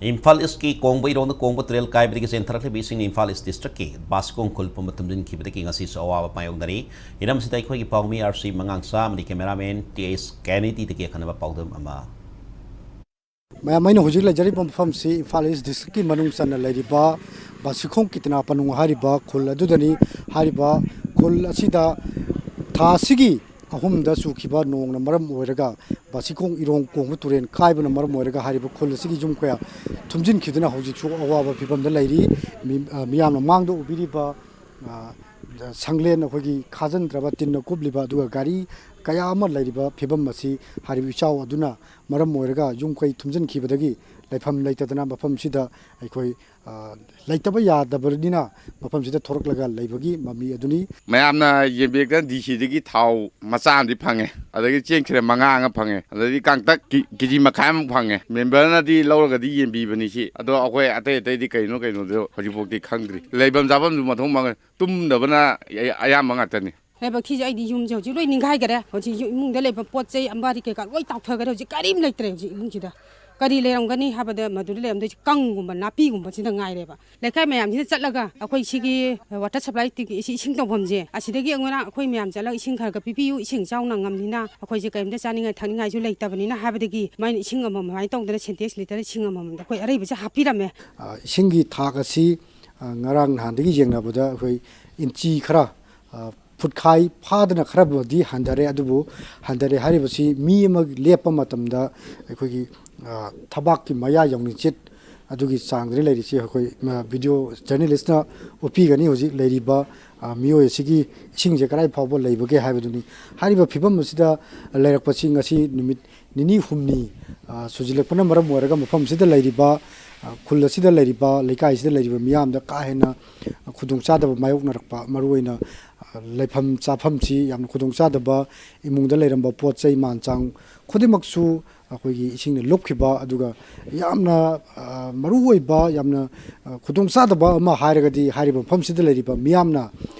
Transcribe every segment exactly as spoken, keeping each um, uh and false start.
ꯏꯝꯐꯥꯜ ꯏꯁꯀꯤ ꯀꯣꯡꯕ ꯏꯔꯣꯡꯗ ꯀꯣꯡꯕ ꯇꯨꯔꯦꯜ ꯀꯥꯏꯕꯗꯒꯤ ꯆꯦꯟꯊꯔꯛꯂꯤꯕ ꯏꯁꯤꯡꯅ ꯏꯝꯐꯥꯜ ꯏꯁ ꯗꯤꯁꯇ꯭ꯔꯤꯛꯀꯤ ꯕꯥꯁꯤꯈꯣꯡ ꯈꯨꯜ ꯄꯨꯝꯕ ꯊꯨꯝꯖꯤꯟꯈꯤꯕꯗꯒꯤ ꯉꯁꯤꯁꯨ ꯑꯋꯥꯕ ꯃꯥꯌꯣꯛꯅꯔꯤ꯫ ꯍꯤꯔꯝꯁꯤꯗ ꯑꯩꯈꯣꯏꯒꯤ ꯄꯥꯎꯃꯤ ꯑꯥꯔ ꯁꯤ ꯃꯉꯥꯡꯁꯥ ꯑꯃꯗꯤ ꯀꯦꯃꯦꯔꯥꯃꯦꯟ ꯇꯤ ꯑꯦꯁ ꯀꯦꯅꯦꯗꯤꯗꯒꯤ ꯑꯈꯟꯅꯕ ꯄꯥꯎꯗꯝ ꯑꯃ꯫ ꯃꯌꯥꯝ, ꯑꯩꯅ ꯍꯧꯖꯤꯛ ꯂꯩꯖꯔꯤꯕ ꯃꯐꯝꯁꯤ ꯏꯝꯐꯥꯜ ꯏꯁ ꯗꯤꯁꯇ꯭ꯔꯤꯛꯀꯤ ꯃꯅꯨꯡ ꯆꯟꯅ ꯂꯩꯔꯤꯕ ꯕꯥꯁꯤꯈꯣꯡ ꯀꯤꯇꯅꯥ ꯄꯅꯨꯡ ꯍꯥꯏꯔꯤꯕ ꯈꯨꯜ ꯑꯗꯨꯗꯅꯤ꯫ ꯍꯥꯏꯔꯤꯕ ꯈꯨꯜ ꯑꯁꯤꯗ ꯊꯥ ꯑꯁꯤꯒꯤ ꯑꯍꯨꯝꯗ ꯆꯨꯈꯤꯕ ꯅꯣꯡꯅ ꯃꯔꯝ ꯑꯣꯏꯔꯒ ꯕꯥꯁꯤꯈꯣꯡ ꯏꯔꯣꯡ ꯀꯣꯡꯕ ꯇꯨꯔꯦꯜ ꯀꯥꯏꯕꯅ ꯃꯔꯝ ꯑꯣꯏꯔꯒ ꯍꯥꯏꯔꯤꯕ ꯈꯨꯜ ꯑꯁꯤꯒꯤ ꯌꯨꯝ ꯀꯌꯥ ꯊꯨꯝꯖꯤꯟꯈꯤꯗꯨꯅ ꯍꯧꯖꯤꯛꯁꯨ ꯑꯋꯥꯕ ꯐꯤꯕꯝꯗ ꯂꯩꯔꯤ꯫ ꯃꯤ-, ꯑ, ꯃꯤꯌꯥꯝꯅ ꯃꯥꯡꯗ ꯎꯕꯤꯔꯤꯕ, ꯑ, ꯁꯪꯂꯦꯟ ꯑꯩꯈꯣꯏꯒꯤ ꯈꯥꯖꯤꯟꯗ꯭ꯔꯕ ꯇꯤꯟꯅ ꯀꯨꯞꯂꯤꯕ ꯑꯗꯨꯒ ꯒꯥꯔꯤ ꯀꯌꯥ ꯑꯃ ꯂꯩꯔꯤꯕ ꯐꯤꯕꯝ ꯑꯁꯤ ꯍꯥꯏꯔꯤꯕ ꯏꯆꯥꯎ ꯑꯗꯨꯅ ꯃꯔꯝ ꯑꯣꯏꯔꯒ ꯌꯨꯝ ꯀꯩ ꯊꯨꯝꯖꯤꯟꯈꯤꯕꯗꯒꯤ ꯂꯩꯐꯝ ꯂꯩꯇꯗꯅ ꯃꯐꯝꯁꯤꯗ ꯑꯩꯈꯣꯏ, ꯑ, ꯂꯩꯇꯕ ꯌꯥꯗꯕꯅꯤꯅ ꯃꯐꯝꯁꯤꯗ ꯊꯣꯔꯛꯂꯒ ꯂꯩꯕꯒꯤ ꯃꯃꯤ ꯑꯗꯨꯅꯤ꯫ ꯃꯌꯥꯝꯅ ꯌꯦꯡꯕꯤꯔꯛꯇꯅ ꯗꯤ ꯁꯤꯗꯒꯤ ꯊꯥꯎ ꯃꯆꯥ ꯑꯃꯗꯤ ꯐꯪꯉꯦ, ꯑꯗꯒꯤ ꯆꯦꯡ ꯈꯔ ꯃꯉꯥ ꯑꯃ ꯐꯪꯉꯦ, ꯑꯗꯩꯗꯤ ꯀꯥꯡꯇꯛ ꯀꯤ-, ꯀꯦ ꯖꯤ ꯃꯈꯥꯏ ꯑꯃ ꯐꯪꯉꯦ꯫ ꯃꯦꯝꯕꯔꯅꯗꯤ ꯂꯧꯔꯒꯗꯤ ꯌꯦꯡꯕꯤꯕꯅꯤ ꯁꯤ, ꯑꯗꯣ ꯑꯩꯈꯣꯏ ꯑꯇꯩ ꯑꯇꯩꯗꯤ ꯀꯩꯅꯣ ꯀꯩꯅꯣꯗꯣ ꯍꯧꯖꯤꯛꯐꯥꯎꯗꯤ ꯈꯪꯗ꯭ꯔꯤ꯫ ꯂꯩꯐꯝ ꯆꯥꯐꯝꯁꯨ ꯃꯊꯧ ꯃꯉꯥꯏ, ꯇꯨꯝꯗꯕꯅ ꯑꯌꯥ-, ꯑꯌꯥꯝꯕ ꯉꯥꯛꯇꯅꯤ꯫ ꯂꯥꯏꯕꯛ ꯊꯤꯁꯦ ꯑꯩꯗꯤ ꯌꯨꯝꯁꯦ ꯍꯧꯖꯤꯛ ꯂꯣꯏ ꯅꯤꯡꯈꯥꯏꯈꯔꯦ꯫ ꯍꯧꯖꯤꯛ ꯌꯨ-, ꯏꯃꯨꯡꯗ ꯂꯩꯕ ꯄꯣꯠ ꯆꯩ ꯑꯝꯕꯥꯔꯤ ꯀꯩꯀꯥ ꯂꯣꯏ ꯇꯥꯎꯊꯈꯔꯦ꯫ ꯍꯧꯖꯤꯛ ꯀꯔꯤꯝ ꯂꯩꯇ꯭ꯔꯦ꯫ ꯍꯧꯖꯤꯛ ꯏꯃꯨꯡꯁꯤꯗ ꯀꯔꯤ ꯂꯩꯔꯝꯒꯅꯤ ꯍꯥꯏꯕꯗ ꯃꯗꯨꯗ ꯂꯩꯔꯝꯗꯣꯏꯁꯦ ꯀꯪꯒꯨꯝꯕ ꯅꯥꯄꯤꯒꯨꯝꯕꯁꯤꯗ ꯉꯥꯏꯔꯦꯕ꯫ ꯂꯩꯀꯥꯏ ꯃꯌꯥꯝꯁꯤꯗ ꯆꯠꯂꯒ ꯑꯩꯈꯣꯏ ꯁꯤꯒꯤ ꯋꯥꯇꯔ ꯁꯄ꯭ꯂꯥꯏ ꯇꯤꯛ-, ꯏꯁꯤ-, ꯏꯁꯤꯡ ꯇꯧꯐꯝꯁꯦ ꯑꯁꯤꯗꯒꯤ ꯑꯩꯈꯣꯏꯅ, ꯑꯩꯈꯣꯏ ꯃꯌꯥꯝ ꯆꯠꯂꯒ ꯏꯁꯤꯡ ꯈꯔ ꯈꯔ ꯄꯤꯕꯤꯌꯨ, ꯏꯁꯤꯡ ꯏꯆꯥꯎ ꯅꯪꯉꯝꯅꯤꯅ ꯑꯩꯈꯣꯏꯁꯦ ꯀꯔꯤꯝꯇ ꯆꯥꯅꯤꯡꯉꯥꯏ ꯊꯛꯅꯤꯡꯉꯥꯏꯁꯨ ꯂꯩꯇꯕꯅꯤꯅ ꯍꯥꯏꯕꯗꯒꯤ ꯃꯣꯏꯅ ꯏꯁꯤꯡ ꯑꯃꯃꯝ ꯑꯗꯨꯃꯥꯏꯅ ꯇꯧꯗꯅ ꯁꯦꯟꯇꯦꯛꯁ ꯂꯤꯇꯔ ꯂꯤꯁꯤꯡ ꯑꯃꯃꯝꯗ ꯑꯩꯈꯣꯏ ꯑꯔꯩꯕꯁꯦ ꯍꯥꯞꯄꯤꯔꯝꯃꯦ꯫ ꯑ, ꯏꯁꯤꯡꯒꯤ ꯊꯥꯛ ꯑꯁꯤ, ꯑ, ꯉꯔꯥꯡ ꯅꯍꯥꯟꯗꯒꯤ ꯌꯦꯡꯅꯕꯗ ꯑꯩꯈꯣꯏ ꯏꯟꯆꯤ ꯈꯔ, ꯑ, ꯐꯨꯠꯈꯥꯏ ꯐꯥꯗꯅ ꯈꯔꯕꯨꯗꯤ ꯍꯟꯊꯔꯦ꯫ ꯑꯗꯨꯕꯨ ꯍꯟꯊꯔꯦ ꯍꯥꯏꯔꯤꯕꯁꯤ ꯃꯤ ꯑꯃ ꯂꯦꯞꯄ ꯃꯇꯝꯗ ꯑꯩꯈꯣꯏꯒꯤ, ꯑ, ꯊꯕꯥꯛꯀꯤ ꯃꯌꯥ ꯌꯧꯅꯤꯡꯆꯤꯠ ꯑꯗꯨꯒꯤ ꯆꯥꯡꯗꯅꯤ ꯂꯩꯔꯤꯁꯤ꯫ ꯑꯩꯈꯣꯏ, ꯑ, ꯚꯤꯗꯤꯑꯣ ꯖꯔꯅꯦꯂꯤꯁꯅ ꯎꯠꯄꯤꯒꯅꯤ ꯍꯧꯖꯤꯛ ꯂꯩꯔꯤꯕ, ꯑ, ꯃꯤꯑꯣꯏ ꯑꯁꯤꯒꯤ ꯏꯁꯤꯡꯁꯦ ꯀꯗꯥꯏ ꯐꯥꯎꯕ ꯂꯩꯕꯒꯦ ꯍꯥꯏꯕꯗꯨꯅꯤ꯫ ꯍꯥꯏꯔꯤꯕ ꯐꯤꯕꯝ ꯑꯁꯤꯗ ꯂꯩꯔꯛꯄꯁꯤ ꯉꯁꯤ ꯅꯨꯃꯤꯠ ꯅꯤꯅꯤ ꯍꯨꯝꯅꯤ, ꯑ, ꯁꯨꯖꯤꯜꯂꯛꯄꯅ ꯃꯔꯝ ꯑꯣꯏꯔꯒ ꯃꯐꯝꯁꯤꯗ ꯂꯩꯔꯤꯕ, ꯑ, ꯈꯨꯜ ꯑꯁꯤꯗ ꯂꯩꯔꯤꯕ, ꯂꯩꯀꯥꯏꯁꯤꯗ ꯂꯩꯔꯤꯕ ꯃꯤꯌꯥꯝꯗ ꯀꯥ ꯍꯦꯟꯅ, ꯑ, ꯈꯨꯗꯣꯡꯆꯥꯗꯕ ꯃꯥꯌꯣꯛꯅꯔꯛꯄ, ꯃꯔꯨꯑꯣꯏꯅ, ꯑ, ꯂꯩꯐꯝ ꯆꯥꯐꯝꯁꯤ ꯌꯥꯝꯅ ꯈꯨꯗꯣꯡꯆꯥꯗꯕ, ꯏꯃꯨꯡꯗ ꯂꯩꯔꯝꯕ ꯄꯣꯠ ꯆꯩ ꯃꯥꯟ ꯆꯥꯡ ꯈꯨꯗꯤꯡꯃꯛꯁꯨ ꯑꯩꯈꯣꯏꯒꯤ ꯏꯁꯤꯡꯅ ꯂꯨꯞꯈꯤꯕ, ꯑꯗꯨꯒ ꯌꯥꯝꯅ, ꯑ, ꯃꯔꯨꯑꯣꯏꯕ, ꯌꯥꯝꯅ, ꯑ, ꯈꯨꯗꯣꯡꯆꯥꯗꯕ ꯑꯃ ꯍꯥꯏꯔꯒꯗꯤ ꯍꯥꯏꯔꯤꯕ ꯃꯐꯝꯁꯤꯗ ꯂꯩꯔꯤꯕ ꯃꯤꯌꯥꯝꯅ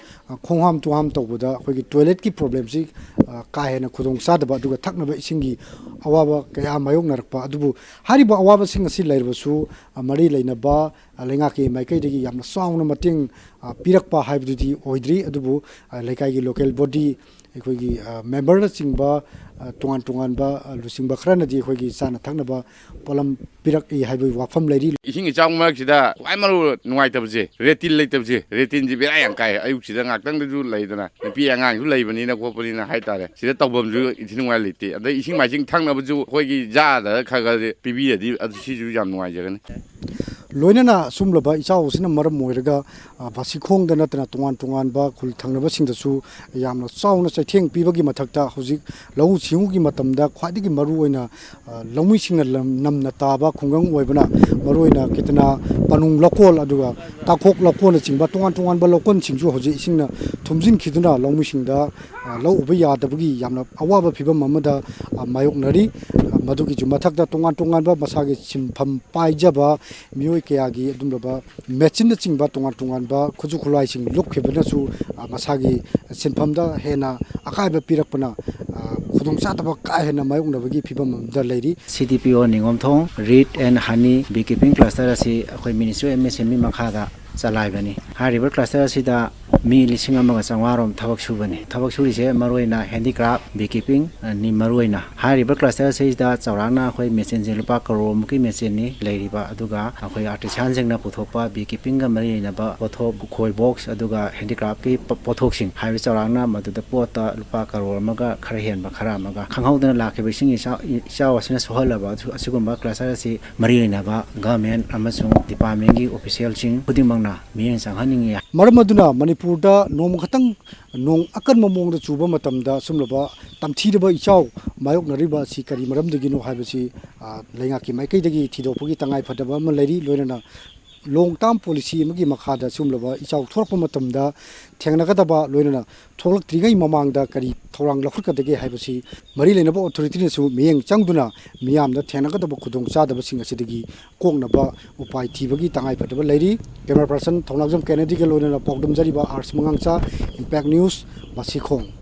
ꯑ, ꯈꯣꯡ ꯍꯥꯝ ꯇꯨ ꯍꯥꯝ ꯇꯧꯕꯗ ꯑꯩꯈꯣꯏꯒꯤ ꯇꯣꯏꯂꯦꯠꯀꯤ ꯄ꯭ꯔꯣꯕ꯭ꯂꯦꯝꯁꯤ, ꯑ, ꯀꯥ ꯍꯦꯟꯅ ꯈꯨꯗꯣꯡ ꯆꯥꯗꯕ, ꯑꯗꯨꯒ ꯊꯛꯅꯕ ꯏꯁꯤꯡꯒꯤ ꯑꯋꯥꯕ ꯀꯌꯥ ꯃꯥꯌꯣꯛꯅꯔꯛꯄ꯫ ꯑꯗꯨꯕꯨ ꯍꯥꯏꯔꯤꯕ ꯑꯋꯥꯕꯁꯤꯡ ꯑꯁꯤ ꯂꯩꯔꯕꯁꯨ, ꯑ, ꯃꯔꯤ ꯂꯩꯅꯕ, ꯑ, ꯂꯩꯉꯥꯛꯀꯤ ꯃꯥꯏꯀꯩꯗꯒꯤ ꯌꯥꯝꯅ ꯆꯥꯎꯅ ꯃꯇꯦꯡ, ꯑ, ꯄꯤꯔꯛꯄ ꯍꯥꯏꯕꯗꯨꯗꯤ ꯑꯣꯏꯗ꯭ꯔꯤ꯫ ꯑꯗꯨꯕꯨ, ꯑ, ꯂꯩꯀꯥꯏꯒꯤ ꯂꯣꯀꯦꯜ ꯕꯣꯗꯤ, ꯑꯩꯈꯣꯏꯒꯤ, ꯑ, ꯃꯦꯝꯕꯔꯅꯆꯤꯡꯕ, ꯑ, ꯇꯣꯉꯥꯟ ꯇꯣꯉꯥꯟꯕ, ꯑ, ꯂꯨꯆꯤꯡꯕ ꯈꯔꯅꯗꯤ ꯑꯩꯈꯣꯏꯒꯤ ꯆꯥꯅ ꯊꯛꯅꯕ ꯄꯣꯠꯂꯝ ꯄꯤꯔꯛꯏ ꯍꯥꯏꯕꯒꯤ ꯋꯥꯐꯝ ꯂꯩꯔꯤ꯫ ꯏꯁꯤꯡ ꯏꯆꯥꯎ ꯃꯔꯛꯁꯤꯗ ꯈ꯭ꯋꯥꯏ ꯃꯔꯨ ꯅꯨꯡꯉꯥꯏꯇꯕꯁꯦ, ꯔꯦꯇꯤꯟ ꯂꯩꯇꯕꯁꯦ, ꯔꯦꯇꯤꯟꯁꯦ ꯕꯦꯔꯥ ꯌꯥꯝ ꯀꯥꯏ꯫ ꯑꯌꯨꯛꯁꯤꯗ ꯉꯥꯛꯇꯪꯗꯁꯨ ꯂꯩꯗꯅ, ꯅꯨꯄꯤ ꯑꯉꯥꯡꯁꯨ ꯂꯩꯕꯅꯤꯅ ꯈꯣꯠꯄꯅꯤꯅ ꯍꯥꯏꯇꯥꯔꯦ, ꯁꯤꯗ ꯇꯧꯐꯝꯁꯨ ꯏꯟꯊꯤ ꯅꯨꯡꯉꯥꯏ ꯂꯩꯇꯦ꯫ ꯑꯗꯩ ꯏꯁꯤꯡ ꯃꯥꯏꯁꯤꯡ ꯊꯛꯅꯕꯁꯨ ꯑꯩꯈꯣꯏꯒꯤ ꯖꯥꯔꯗ ꯈꯔ ꯈꯔꯗꯤ ꯄꯤꯕꯤꯔꯗꯤ ꯑꯗꯨ ꯁꯤꯁꯨ ꯌꯥꯝ ꯅꯨꯡꯉꯥꯏꯖꯒꯅꯤ꯫ ꯂꯣꯏꯅꯅ ꯁꯨꯝꯂꯕ ꯏꯆꯥꯎ ꯑꯁꯤꯅ ꯃꯔꯝ ꯑꯣꯏꯔꯒ, ꯑ, ꯕꯥꯁꯤꯈꯣꯡꯗ ꯅꯠꯇꯅ ꯇꯣꯉꯥꯟ ꯇꯣꯉꯥꯟꯕ ꯈꯨꯜ ꯊꯪꯅꯕꯁꯤꯡꯗꯁꯨ ꯌꯥꯝꯅ ꯆꯥꯎꯅ ꯆꯩꯊꯦꯡ ꯄꯤꯕꯒꯤ ꯃꯊꯛꯇ, ꯍꯧꯖꯤꯛ ꯂꯧꯎ ꯁꯤꯡꯎꯒꯤ ꯃꯇꯝꯗ ꯈ꯭ꯋꯥꯏꯗꯒꯤ ꯃꯔꯨꯑꯣꯏꯅ, ꯑ, ꯂꯧꯃꯤꯁꯤꯡꯅ ꯂꯝ, ꯅꯝꯅ ꯇꯥꯕ ꯈꯨꯡꯒꯪ ꯑꯣꯏꯕꯅ, ꯃꯔꯨꯑꯣꯏꯅ ꯀꯤꯇꯅꯥ, ꯄꯅꯨꯡ ꯂꯧꯀꯣꯜ, ꯑꯗꯨꯒ ꯇꯥꯈꯣꯛ ꯂꯧꯀꯣꯜꯅꯆꯤꯡꯕ ꯇꯣꯉꯥꯟ ꯇꯣꯉꯥꯟꯕ ꯂꯧꯀꯣꯜꯁꯤꯡꯁꯨ ꯍꯧꯖꯤꯛ ꯏꯁꯤꯡꯅ ꯊꯨꯝꯖꯤꯟꯈꯤꯗꯨꯅ ꯂꯧꯃꯤꯁꯤꯡꯗ, ꯑ, ꯂꯧ ꯎꯕ ꯌꯥꯗꯕꯒꯤ ꯌꯥꯝꯅ ꯑꯋꯥꯕ ꯐꯤꯕꯝ ꯑꯃꯗ, ꯑ, ꯃꯥꯌꯣꯛꯅꯔꯤ꯫ ꯑ, ꯃꯗꯨꯒꯤꯁꯨ ꯃꯊꯛꯇ ꯇꯣꯉꯥꯟ ꯇꯣꯉꯥꯟꯕ ꯃꯁꯥꯒꯤ ꯁꯤꯟꯐꯝ ꯄꯥꯏꯖꯕ ꯃꯤꯑꯣꯏ ꯀꯌꯥꯒꯤ ꯑꯗꯨꯒꯨꯝꯂꯕ ꯃꯦꯆꯤꯟꯅꯆꯤꯡꯕ ꯇꯣꯉꯥꯟ ꯇꯣꯉꯥꯟꯕ ꯈꯨꯠꯁꯨ ꯈꯨꯠꯂꯥꯏꯁꯤꯡ ꯂꯨꯞꯈꯤꯕꯅꯁꯨ, ꯑ, ꯃꯁꯥꯒꯤ ꯁꯤꯟꯐꯝꯗ ꯍꯦꯟꯅ ꯑꯀꯥꯏꯕ ꯄꯤꯔꯛꯄꯅ, ꯑ, ꯈꯨꯗꯣꯡꯆꯥꯗꯕ ꯀꯥ ꯍꯦꯟꯅ ꯃꯥꯌꯣꯛꯅꯕꯒꯤ ꯐꯤꯕꯝ ꯑꯃꯗ ꯂꯩꯔꯤ꯫ C D P O ꯅꯤꯉꯣꯝꯊꯣꯡ Reed and Honey Beekeeping Cluster ꯑꯁꯤ ꯑꯩꯈꯣꯏ Ministry of M S M E ꯃꯈꯥꯗ ꯆꯂꯥꯏꯕꯅꯤ꯫ ꯍꯥꯏꯔꯤꯕ cluster ꯑꯁꯤꯗ ꯃꯤ ꯂꯤꯁꯤꯡ ꯑꯃꯒ ꯆꯥꯝꯃꯉꯥ ꯔꯣꯝ ꯊꯕꯛ ꯁꯨꯕꯅꯤ꯫ ꯊꯕꯛ ꯁꯨꯔꯤꯁꯦ ꯃꯔꯨꯑꯣꯏꯅ handicraft, beekeeping ꯅꯤ ꯃꯔꯨꯑꯣꯏꯅ꯫ ꯍꯥꯏꯔꯤꯕ cluster ꯑꯁꯤꯗ ꯆꯥꯎꯔꯥꯛꯅ ꯑꯩꯈꯣꯏ ꯃꯦꯆꯤꯟꯁꯦ ꯂꯨꯄꯥ ꯀꯔꯣꯔ ꯃꯨꯛꯀꯤ ꯃꯦꯆꯤꯟꯅꯤ ꯂꯩꯔꯤꯕ, ꯑꯗꯨꯒ ꯑꯩꯈꯣꯏ artisanꯁꯤꯡꯅ ꯄꯨꯊꯣꯛꯄ beekeepingꯒ ꯃꯔꯤ ꯂꯩꯅꯕ ꯄꯣꯠꯊꯣꯛ, ꯈꯣꯏ box, ꯑꯗꯨꯒ handicraftꯀꯤ ꯄꯣ-, ꯄꯣꯠꯊꯣꯛꯁꯤꯡ ꯍꯥꯏꯔꯤꯕ ꯆꯥꯎꯔꯥꯛꯅ ꯃꯗꯨꯗ ꯄꯣꯠꯇ ꯂꯨꯄꯥ ꯀꯔꯣꯔ ꯑꯃꯒ ꯈꯔ ꯍꯦꯟꯕ ꯈꯔ ꯑꯃꯒ꯫ ꯈꯪꯍꯧꯗꯅ ꯂꯥꯛꯈꯤꯕ ꯏꯁꯤꯡ ꯏꯆꯥꯎ, ꯏꯆꯥꯎ ꯑꯁꯤꯅ ꯁꯣꯛꯍꯜꯂꯕ ꯑꯁꯤ-, ꯑꯁꯤꯒꯨꯝꯕ cluster ꯑꯁꯤ ꯃꯔꯤ ꯂꯩꯅꯕ government ꯑꯃꯁꯨꯡ departmentꯀꯤ officialꯁꯤꯡ ꯈꯨꯗꯤꯡꯃꯛꯅ ꯃꯤꯠꯌꯦꯡ ꯆꯪꯍꯟꯅꯤꯡꯏ꯫ ꯃꯔꯝ ꯑꯗꯨꯅ ꯃꯅꯤꯄꯨꯔꯗ ꯅꯣꯡꯃ ꯈꯛꯇꯪ ꯅꯣꯡ ꯑꯀꯟꯕ ꯃꯑꯣꯡꯗ ꯆꯨꯕ ꯃꯇꯝꯗ ꯁꯨꯝꯂꯕ ꯇꯝꯊꯤꯔꯕ ꯏꯆꯥꯎ ꯃꯥꯌꯣꯛꯅꯔꯤꯕ ꯑꯁꯤ ꯀꯔꯤ ꯃꯔꯝꯗꯒꯤꯅꯣ ꯍꯥꯏꯕꯁꯤ, ꯑ, ꯂꯩꯉꯥꯛꯀꯤ ꯃꯥꯏꯀꯩꯗꯒꯤ ꯊꯤꯗꯣꯛꯄꯒꯤ ꯇꯉꯥꯏꯐꯗꯕ ꯑꯃ ꯂꯩꯔꯤ꯫ ꯂꯣꯏꯅꯅ ꯂꯣꯡ ꯇꯥꯔꯝ ꯄꯣꯂꯤꯁꯤ ꯑꯃꯒꯤ ꯃꯈꯥꯗ ꯁꯤꯒꯨꯝꯂꯕ ꯏꯆꯥꯎ ꯊꯣꯛꯂꯛꯄ ꯃꯇꯝꯗ ꯊꯦꯡꯅꯒꯗꯕ, ꯂꯣꯏꯅꯅ ꯊꯣꯛꯂꯛꯇ꯭ꯔꯤꯉꯩ ꯃꯃꯥꯡꯗ ꯀꯔꯤ ꯊꯧꯔꯥꯡ ꯂꯧꯈꯠꯀꯗꯒꯦ ꯍꯥꯏꯕꯁꯤ ꯃꯔꯤ ꯂꯩꯅꯕ ꯑꯣꯊꯣꯔꯤꯇꯤꯅꯁꯨ ꯃꯤꯠꯌꯦꯡ ꯆꯪꯗꯨꯅ ꯃꯤꯌꯥꯝꯗ ꯊꯦꯡꯅꯒꯗꯕ ꯈꯨꯗꯣꯡꯆꯥꯗꯕꯁꯤꯡ ꯑꯁꯤꯗꯒꯤ ꯀꯣꯛꯅꯕ ꯎꯄꯥꯏ ꯊꯤꯕꯒꯤ ꯇꯉꯥꯏꯐꯗꯕ ꯂꯩꯔꯤ꯫ Camera person ꯊꯧꯅꯥꯖꯝ ꯀꯦꯅꯦꯗꯤꯒ ꯂꯣꯏꯅꯅ ꯄꯥꯎꯗꯝꯖꯔꯤꯕ ꯑꯥꯔꯁ ꯃꯉꯥꯡꯆꯥ, Impact News, ꯃꯁꯤꯈꯣꯡ꯫